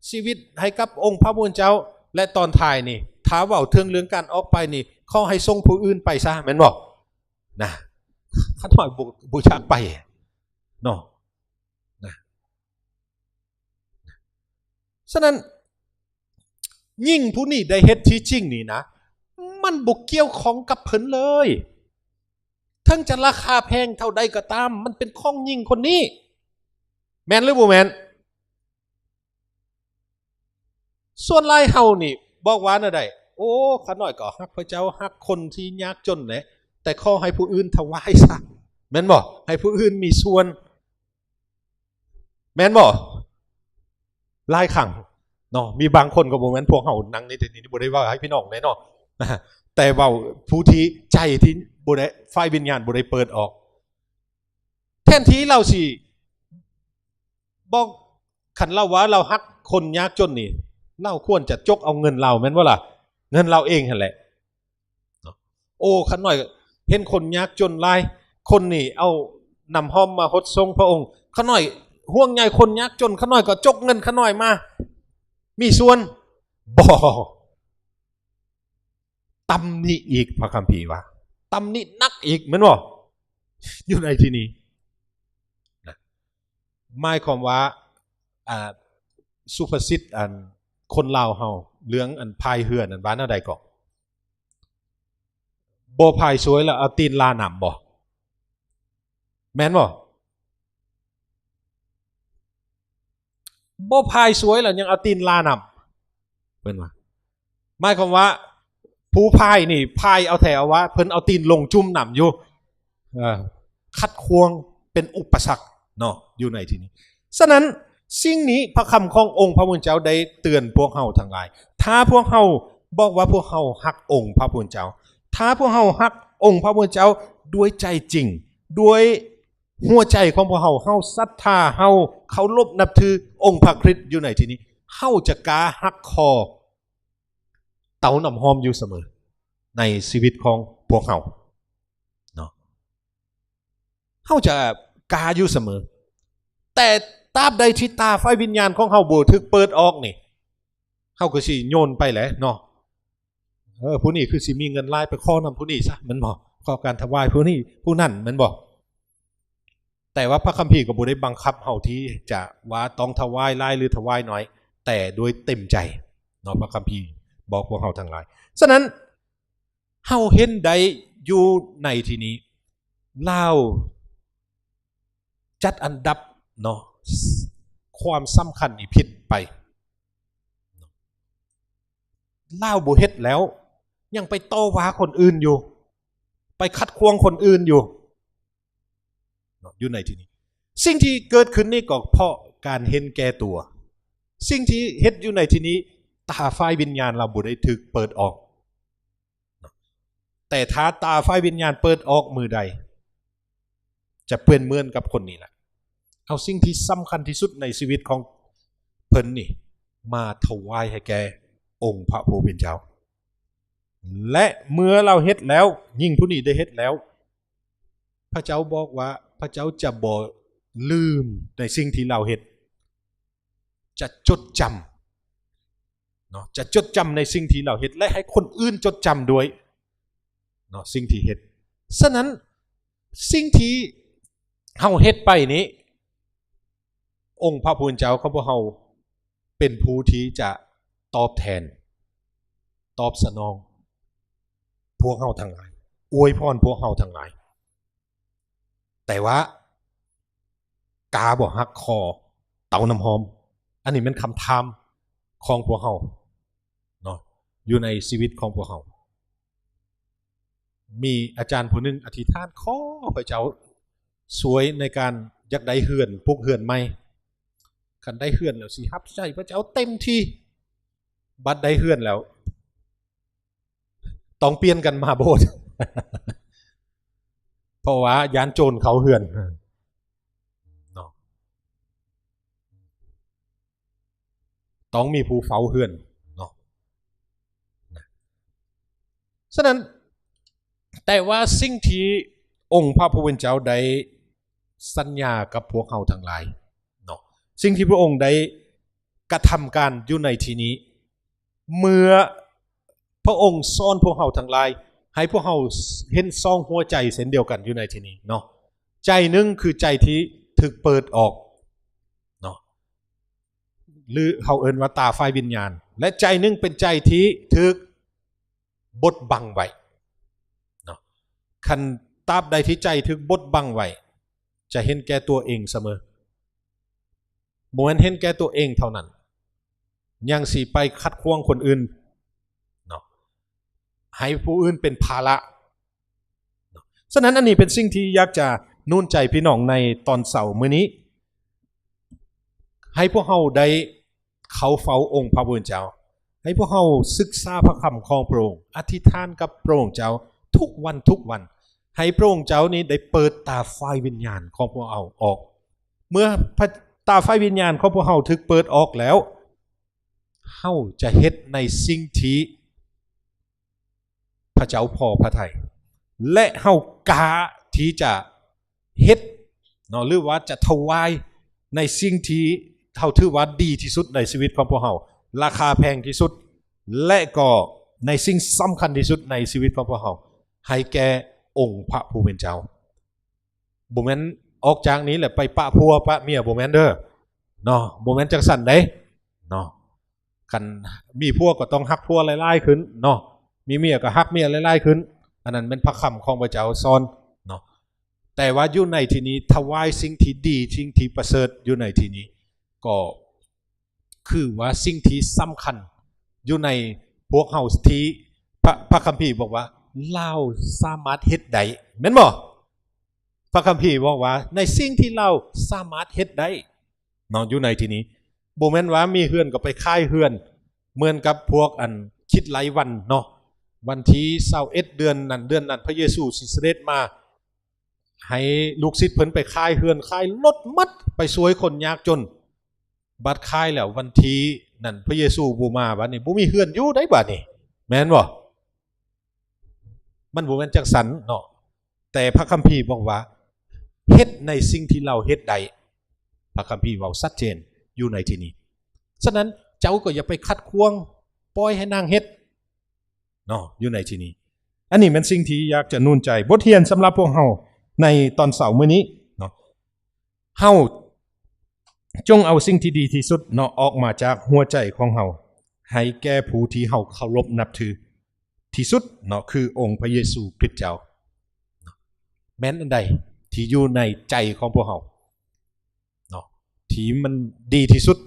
ຊີວິດໃຫ້ກັບອົງພະຜູ້ເປັນເຈົ້າ, ແລະ ຕອນທ້າຍນີ້ ຖ້າເວົ້າເຖິງເລື່ອງການອອກໄປນີ້ ຂໍໃຫ້ສົ່ງຜູ້ອື່ນໄປຊະ ແມ່ນບໍ່? ນະ ຂ້ານ້ອຍບໍ່ ບໍ່ຢາກໄປເນາະ ນະ. ສະນັ້ນ ຍິງຜູ້ນີ້ໄດ້ເຮັດທີ່ຈິງນີ້ນະ ມັນບໍ່ກ່ຽວຂ້ອງກັບເພິ່ນເລີຍ. ເຖິງຈະລາຄາແພງເທົ່າໃດກໍຕາມ ມັນເປັນຂອງຍິງຄົນນີ້. ແມ່ນຫຼືບໍ່ແມ່ນ? ສ່ວນຫຼາຍເຮົານີ້ບອກວ່າແນວໃດ? ໂອ້ ຂ້ານ້ອຍກໍຮັກພະເຈົ້າ, ຮັກຄົນທີ່ຍາກຈົນແຫຼະ, ແຕ່ຂໍໃຫ້ຜູ້ອື່ນຖວາຍຊະ ແມ່ນບໍ່? ໃຫ້ຜູ້ອື່ນມີສ່ວນ ແມ່ນບໍ່? ຫຼາຍຄັ້ງເນາະ ມີບາງຄົນກໍບໍ່ແມ່ນພວກເຮົານັ່ງໃນທີ່ນີ້ ບໍ່ໄດ້ເວົ້າໃຫ້ພີ່ນ້ອງແນ່ເນາະ ແຕ່ເວົ້າຜູ້ທີ່ໃຈທີ່ບໍ່ໄດ້ ຝ່າຍວິນຍານບໍ່ໄດ້ເປີດອອກ. ແທນທີ່ລາວຊິບອກ ຄັນລາວວ່າລາວຮັກຄົນຍາກຈົນນີ້ ລາວຄວນຈະຈົກເອົາເງິນລາວ ແມ່ນບໍ່ລະ? ເງິນລາວເອງຫັ້ນແຫຼະ. ໂອ້ ຂ້ານ້ອຍເຫັນຄົນຍາກຈົນຫຼາຍ, ຄົນນີ້ເອົານ້ຳຫອມມາຫົດສົງພະອົງ, ຂ້ານ້ອຍຫ່ວງໃຍຄົນຍາກຈົນ, ຂ້ານ້ອຍກໍຈົກເງິນຂ້ານ້ອຍມາມີສ່ວນ. ບໍ່. ຕຳໜິອີກ, ພະຄຳພີວ່າ ຕຳໜິໜັກອີກ ແມ່ນບໍ່? ຢູ່ໃນທີ່ນີ້ນະ ໝາຍຄວາມວ່າ ອ່າ ສຸພາສິດ ອັນ ຄົນລາວເຮົາ ເລື່ອງ ອັນ ພາຍເຮືອນັ້ນ ວ່າແນວໃດເກາະ? ບໍ່ພາຍສວຍແລ້ວເອົາຕີນລານ້ຳບໍ່? ແມ່ນບໍ່? ບໍ່ພາຍສວຍແລ້ວຍັງເອົາຕີນລານ້ຳ ເພິ່ນວ່າ. ໝາຍຄວາມວ່າ ຜູ້ພາຍນີ້ພາຍເອົາແທ້ເອົາວ່າ, ເພິ່ນເອົາຕີນລົງຈຸ່ມນ້ຳຢູ່. ເອີ ຂັດຂວາງ ເປັນອຸປະສັກເນາະ ຢູ່ໃນທີ່ນີ້. ສະນັ້ນ ສິ່ງນີ້ພະຄຳຂອງອົງພະຜູ້ເປັນເຈົ້າໄດ້ເຕືອນພວກເຮົາທັງຫຼາຍ. ຖ້າພວກເຮົາບອກວ່າພວກເຮົາຮັກອົງພະຜູ້ເປັນເຈົ້າ, ຖ້າພວກເຮົາຮັກອົງພະຜູ້ເປັນເຈົ້າດ້ວຍໃຈຈິງ, ດ້ວຍຫົວໃຈຂອງພວກເຮົາ, ເຮົາສັດທາ, ເຮົາເຄົາລົບນັບຖືອົງພະຄຣິດຢູ່ໃນທີ່ນີ້, ເຮົາຈະກ້າຫັກຄໍເຕົານ້ຳຫອມຢູ່ສະເໝີໃນຊີວິດຂອງພວກເຮົາເນາະ. ເຮົາຈະກ້າຢູ່ສະເໝີ. ແຕ່ຕາບໃດທີ່ຕາຝ່າຍວິນຍານຂອງເຮົາບໍ່ຖືກເປີດອອກນີ້, ເຮົາກໍຊິໂຍນໄປແຫຼະເນາະ. ເອີ ຜູ້ນີ້ຄືຊິມີເງິນຫຼາຍ, ໄປຂໍນຳຜູ້ນີ້ຊະ ແມ່ນບໍ່? ຂໍການຖວາຍຜູ້ນີ້ຜູ້ນັ້ນ ແມ່ນບໍ່? ແຕ່ວ່າພະຄຳພີກໍບໍ່ໄດ້ບັງຄັບເຮົາທີ່ຈະວ່າຕ້ອງຖວາຍຫຼາຍ ຫຼື ຖວາຍໜ້ອຍ, ແຕ່ໂດຍເຕັມໃຈເນາະ, ພະຄຳພີບອກພວກເຮົາທັງຫຼາຍ. ສະນັ້ນ ເຮົາເຫັນໄດ້ຢູ່ໃນທີ່ນີ້ ລາວຈັດອັນດັບເນາະ ຄວາມສຳຄັນນີ້ຜິດໄປ. ລາວບໍ່ເຮັດແລ້ວ ຍັງໄປຕໍ່ວ່າຄົນອື່ນຢູ່, ໄປຂັດຂວາງຄົນອື່ນຢູ່ເນາະ ຢູ່ໃນທີ່ນີ້. ສິ່ງທີ່ເກີດຂຶ້ນນີ້ກໍເພາະການເຫັນແກ່ຕົວ. ສິ່ງທີ່ເຮັດຢູ່ໃນທີ່ນີ້ ຕາຝ່າຍວິນຍານລາວບໍ່ໄດ້ຖືກເປີດອອກ. ແຕ່ຖ້າຕາຝ່າຍວິນຍານເປີດອອກມື້ໃດ ຈະເປັນເໝືອນກັບຄົນນີ້ແຫຼະ. ເອົາສິ່ງທີ່ສຳຄັນທີ່ສຸດໃນຊີວິດຂອງເພິ່ນນີ້ ມາຖວາຍໃຫ້ແກ່ອົງພະຜູ້ເປັນເຈົ້າ. ແລະ ເມື່ອລາວເຮັດແລ້ວ, ຍິງຜູ້ນີ້ໄດ້ເຮັດແລ້ວ, ພະເຈົ້າບອກວ່າ ພະເຈົ້າຈະບໍ່ລືມໃນສິ່ງທີ່ລາວເຮັດ. ຈະຈົດຈຳເນາະ, ຈະຈົດຈຳໃນສິ່ງທີ່ລາວເຮັດ ແລະ ໃຫ້ຄົນອື່ນຈົດຈຳດ້ວຍເນາະ ສິ່ງທີ່ເຮັດ. ສະນັ້ນ ສິ່ງທີ່ເຮົາເຮັດໄປນີ້ ອົງພະຜູ້ເປັນເຈົ້າຂອງພວກເຮົາ ເປັນຜູ້ທີ່ຈະຕອບແທນ ຕອບສະໜອງພວກເຮົາທັງຫຼາຍ ອວຍພອນພວກເຮົາທັງຫຼາຍ. ແຕ່ວ່າກາບໍ່ຫັກຄໍເຕົານ້ຳຫອມ. ອັນນີ້ແມ່ນຄຳຖາມຂອງພວກເຮົາເນາະ ຢູ່ໃນຊີວິດຂອງພວກເຮົາ. ມີອາຈານຜູ້ໜຶ່ງອະທິຖານຂໍພະເຈົ້າຊ່ວຍໃນການຢາກໄດ້ເຮືອນ, ປຸກເຮືອນໃໝ່. ຄັນໄດ້ເຮືອນແລ້ວຊິຮັບໃຊ້ພະເຈົ້າເຕັມທີ່. ບັດໄດ້ເຮືອນແລ້ວ ຕ້ອງປ່ຽນກັນມາໂບດ ເພາະວ່າຢ້ານໂຈນເຂົ້າເຮືອນເນາະ. ຕ້ອງມີຜູ້ເຝົ້າເຮືອນເນາະ. ສະນັ້ນ ແຕ່ວ່າສິ່ງທີ່ອົງພະຜູ້ເປັນເຈົ້າໄດ້ສັນຍາກັບພວກເຮົາທັງຫຼາຍເນາະ, ສິ່ງທີ່ພະອົງໄດ້ກະທຳການຢູ່ໃນທີ່ນີ້, ເມື່ອພະອົງສອນພວກເຮົາທັງຫຼາຍ, ໃຫ້ພວກເຮົາເຫັນສອງຫົວໃຈເຊັ່ນດຽວກັນຢູ່ໃນທີ່ນີ້ເນາະ. ໃຈໜຶ່ງຄືໃຈທີ່ຖືກເປີດອອກເນາະ ຫຼືເຮົາເອີ້ນວ່າຕາຝ່າຍວິນຍານ, ແລະໃຈໜຶ່ງເປັນໃຈທີ່ຖືກບົດບັງໄວ້ເນາະ. ຄັນຕາບໃດທີ່ໃຈຖືກບົດບັງໄວ້ ຈະເຫັນແກ່ຕົວເອງສະເໝີ, ບໍ່ແມ່ນເຫັນແກ່ຕົວເອງເທົ່ານັ້ນ, ຍັງຊິໄປຂັດຂວາງຄົນອື່ນເນາະ, ໃຫ້ຜູ້ອື່ນເປັນພາລະເນາະ. ສະນັ້ນ ອັນນີ້ເປັນສິ່ງທີ່ຢາກຈະໜູນໃຈພີ່ນ້ອງໃນຕອນເຊົ້າມື້ນີ້, ໃຫ້ພວກເຮົາໄດ້ເຂົ້າເຝົ້າອົງພະຜູ້ເປັນເຈົ້າ, ໃຫ້ພວກເຮົາສຶກສາພະຄຳຂອງພະອົງ, ອະທິດຖານກັບພະອົງເຈົ້າທຸກວັນ, ທຸກວັນ, ໃຫ້ພະອົງເຈົ້ານີ້ໄດ້ເປີດຕາຝ່າຍວິນຍານຂອງພວກເຮົາອອກ. ເມື່ອ ຕາຝ່າຍວິນຍານຂອງພວກເຮົາຖືກເປີດອອກແລ້ວ, ເຮົາຈະເຮັດໃນສິ່ງທີ່ພະເຈົ້າພໍພະໄທ ແລະເຮົາກ້າທີ່ຈະເຮັດເນາະ ຫຼືວ່າຈະຖວາຍໃນສິ່ງທີ່ເຮົາຖືວ່າດີທີ່ສຸດໃນຊີວິດຂອງພວກເຮົາ, ລາຄາແພງທີ່ສຸດ ແລະກໍໃນສິ່ງສຳຄັນທີ່ສຸດໃນຊີວິດຂອງພວກເຮົາ ໃຫ້ແກ່ອົງພະຜູ້ເປັນເຈົ້າ. ບໍ່ແມ່ນອອກຈາກນີ້ແລ້ວໄປປະຜົວປະເມຍ, ບໍ່ແມ່ນເດີເນາະ, ບໍ່ແມ່ນຈັ່ງຊັ້ນເດ້ເນາະ. ຄັນມີຜົວກໍຕ້ອງຮັກຜົວຫຼາຍໆຂຶ້ນເນາະ, ມີເມຍກໍຮັກເມຍຫຼາຍໆຂຶ້ນ, ອັນນັ້ນແມ່ນພະຄຳຂອງພະເຈົ້າສອນເນາະ. ແຕ່ວ່າຢູ່ໃນທີ່ນີ້ ຖວາຍສິ່ງທີ່ດີ, ສິ່ງທີ່ປະເສີດຢູ່ໃນທີ່ນີ້ ກໍ ຄືວ່າສິ່ງທີ່ສຳຄັນຢູ່ໃນພວກເຮົາທີ່ ພະ ພະຄຳພີບອກວ່າລາວສາມາດເຮັດໄດ້ ແມ່ນບໍ່? ພະຄຳພີບອກວ່າໃນສິ່ງທີ່ລາວສາມາດເຮັດໄດ້ເນາະ ຢູ່ໃນທີ່ນີ້ ບໍ່ແມ່ນວ່າມີເຮືອນກໍໄປຂາຍເຮືອນ ເໝືອນກັບພວກອັນຄິດລາຍວັນເນາະ, ວັນທີຊາວເອັດເດືອນນັ້ນເດືອນນັ້ນ ພະເຢຊູຊິສະເດັດມາ ໃຫ້ລູກສິດເພິ່ນໄປຂາຍເຮືອນຂາຍລົດໝົດ ໄປຊ່ວຍຄົນຍາກຈົນ. ບັດຂາຍແລ້ວວັນທີນັ້ນພະເຢຊູບໍ່ມາ, ບັດນີ້ບໍ່ມີເຮືອນຢູ່ໃດ໋ ບັດນີ້ ແມ່ນບໍ່? ມັນບໍ່ແມ່ນຈັ່ງຊັ້ນເນາະ. ແຕ່ພະຄຳພີບອກວ່າ ເຮັດໃນສິ່ງທີ່ລາວເຮັດໄດ້. ພະຄຳພີເວົ້າຊັດເຈນຢູ່ໃນທີ່ນີ້. ສະນັ້ນເຈົ້າກໍຢ່າໄປຂັດຂວາງ, ປ່ອຍໃຫ້ນາງເຮັດ ເນາະ ຢູ່ໃນທີ່ນີ້. ອັນນີ້ແມ່ນສິ່ງທີ່ຢາກຈະໜູນໃຈ ບົດຮຽນສຳລັບພວກເຮົາໃນຕອນເຊົ້າມື້ນີ້ເນາະ. ເຮົາຈົ່ງເອົາສິ່ງທີ່ດີທີ່ສຸດເນາະ ອອກມາຈາກຫົວໃຈຂອງເຮົາ ໃຫ້ແກ່ຜູ້ທີ່ເຮົາເຄົາລົບນັບຖືທີ່ສຸດເນາະ ຄືອົງພະເຢຊູຄຣິດເຈົ້າ. ແມ່ນອັນໃດທີ່ຢູ່ໃນໃຈຂອງພວກເຮົາ ເນາະ ທີ່ມັນດີທີ່ສຸດ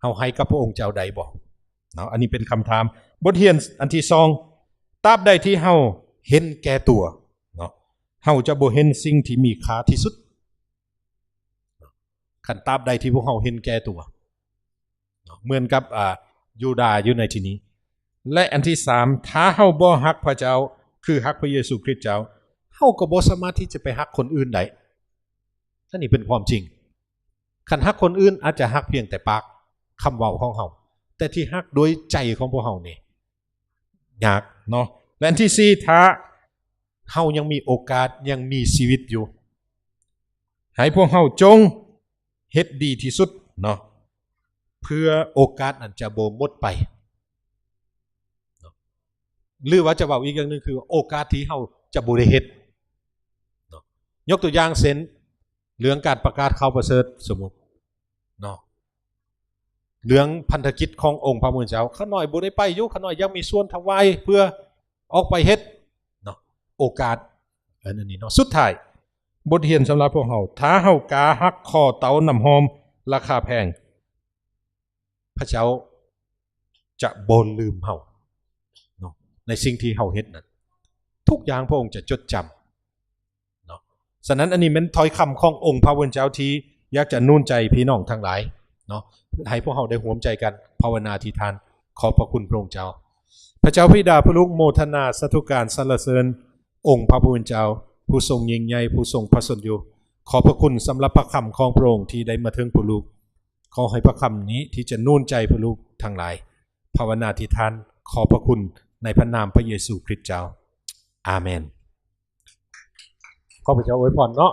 ເຮົາໃຫ້ກັບພະອົງເຈົ້າໄດ້ບໍ່? ເນາະ ອັນນີ້ເປັນຄຳຖາມ. ບົດຮຽນອັນທີສອງ ຕາບໃດທີ່ເຮົາເຫັນແກ່ຕົວເນາະ ເຮົາຈະບໍ່ເຫັນສິ່ງທີ່ມີຄ່າທີ່ສຸດ. ຄັນຕາບໃດທີ່ພວກເຮົາເຫັນແກ່ຕົວ ເນາະ ເໝືອນກັບ ອາ ຢູດາຢູ່ໃນທີ່ນີ້. ແລະ ອັນທີສາມ ຖ້າເຮົາບໍ່ຮັກພະເຈົ້າ ຄືຮັກພະເຢຊູຄຣິດເຈົ້າ ເຮົາກໍບໍ່ສາມາດທີ່ຈະໄປຮັກຄົນອື່ນໄດ້. ອັນນີ້ເປັນຄວາມຈິງ. ຄັນຮັກຄົນອື່ນອາດຈະຮັກພຽງແຕ່ປາກ, ຄຳເວົ້າຂອງເຮົາ, ແຕ່ທີ່ຮັກໂດຍໃຈຂອງພວກເຮົານີ້ ຍາກເນາະ. ແລະ ອັນທີສີ່ ຖ້າເຮົາຍັງມີໂອກາດ, ຍັງມີຊີວິດຢູ່, ໃຫ້ພວກເຮົາຈົ່ງເຮັດດີທີ່ສຸດເນາະ, ເພື່ອໂອກາດນັ້ນຈະບໍ່ໝົດໄປເນາະ. ຫຼືວ່າຈະເວົ້າອີກຢ່າງໜຶ່ງ ຄືໂອກາດທີ່ເຮົາຈະບໍ່ໄດ້ເຮັດເນາະ. ຍົກຕົວຢ່າງເຊັ່ນ ເລື່ອງການປະກາດຂ່າວປະເສີດ ສົມມຸດເນາະ, ເລື່ອງພັນທະກິດຂອງອົງພະຜູ້ເປັນເຈົ້າ. ຂ້ານ້ອຍບໍ່ໄດ້ໄປຢູ່, ຂ້ານ້ອຍຍັງມີສ່ວນຖວາຍເພື່ອອອກໄປເຮັດເນາະ. ໂອກາດອັນນີ້ເນາະ. ສຸດທ້າຍ, ບົດຮຽນສຳລັບພວກເຮົາ, ຖ້າເຮົາກ້າຮັກຂໍ້ເຕົ້ານ້ຳຫອມລາຄາແພງ, ພະເຈົ້າຈະບໍ່ລືມເຮົາເນາະ ໃນສິ່ງທີ່ເຮົາເຮັດນັ້ນ. ທຸກຢ່າງພະອົງຈະຈົດຈຳເນາະ. ສະນັ້ນ ອັນນີ້ແມ່ນຖ້ອຍຄຳຂອງອົງພະຜູ້ເປັນເຈົ້າທີ່ຢາກຈະໜູນໃຈພີ່ນ້ອງທັງຫຼາຍເນາະ, ໃຫ້ພວກເຮົາໄດ້ຮ່ວມໃຈກັນພາວະນາອະທິຖານ. ຂອບພະຄຸນພະອົງເຈົ້າ. ພະເຈົ້າບິດາ, ພະລູກໂມທະນາສາທຸການສັນລະເສີນອົງພະຜູ້ເປັນເຈົ້າ ຜູ້ຊົງຍິ່ງໃຫຍ່, ຜູ້ຊົງພະຊົນຢູ່. ຂອບພະຄຸນສຳລັບພະຄຳຂອງພະອົງທີ່ໄດ້ມາເຖິງພວກລູກ. ຂໍໃຫ້ພະຄຳນີ້ທີ່ຈະໜູນໃຈພວກລູກທັງຫຼາຍ. ພາວະນາອະທິຖານ ຂອບພະຄຸນໃນພະນາມພະເຢຊູຄຣິດເຈົ້າ. ອາເມນ. ຂໍພະເຈົ້າອວຍພອນເນາະ.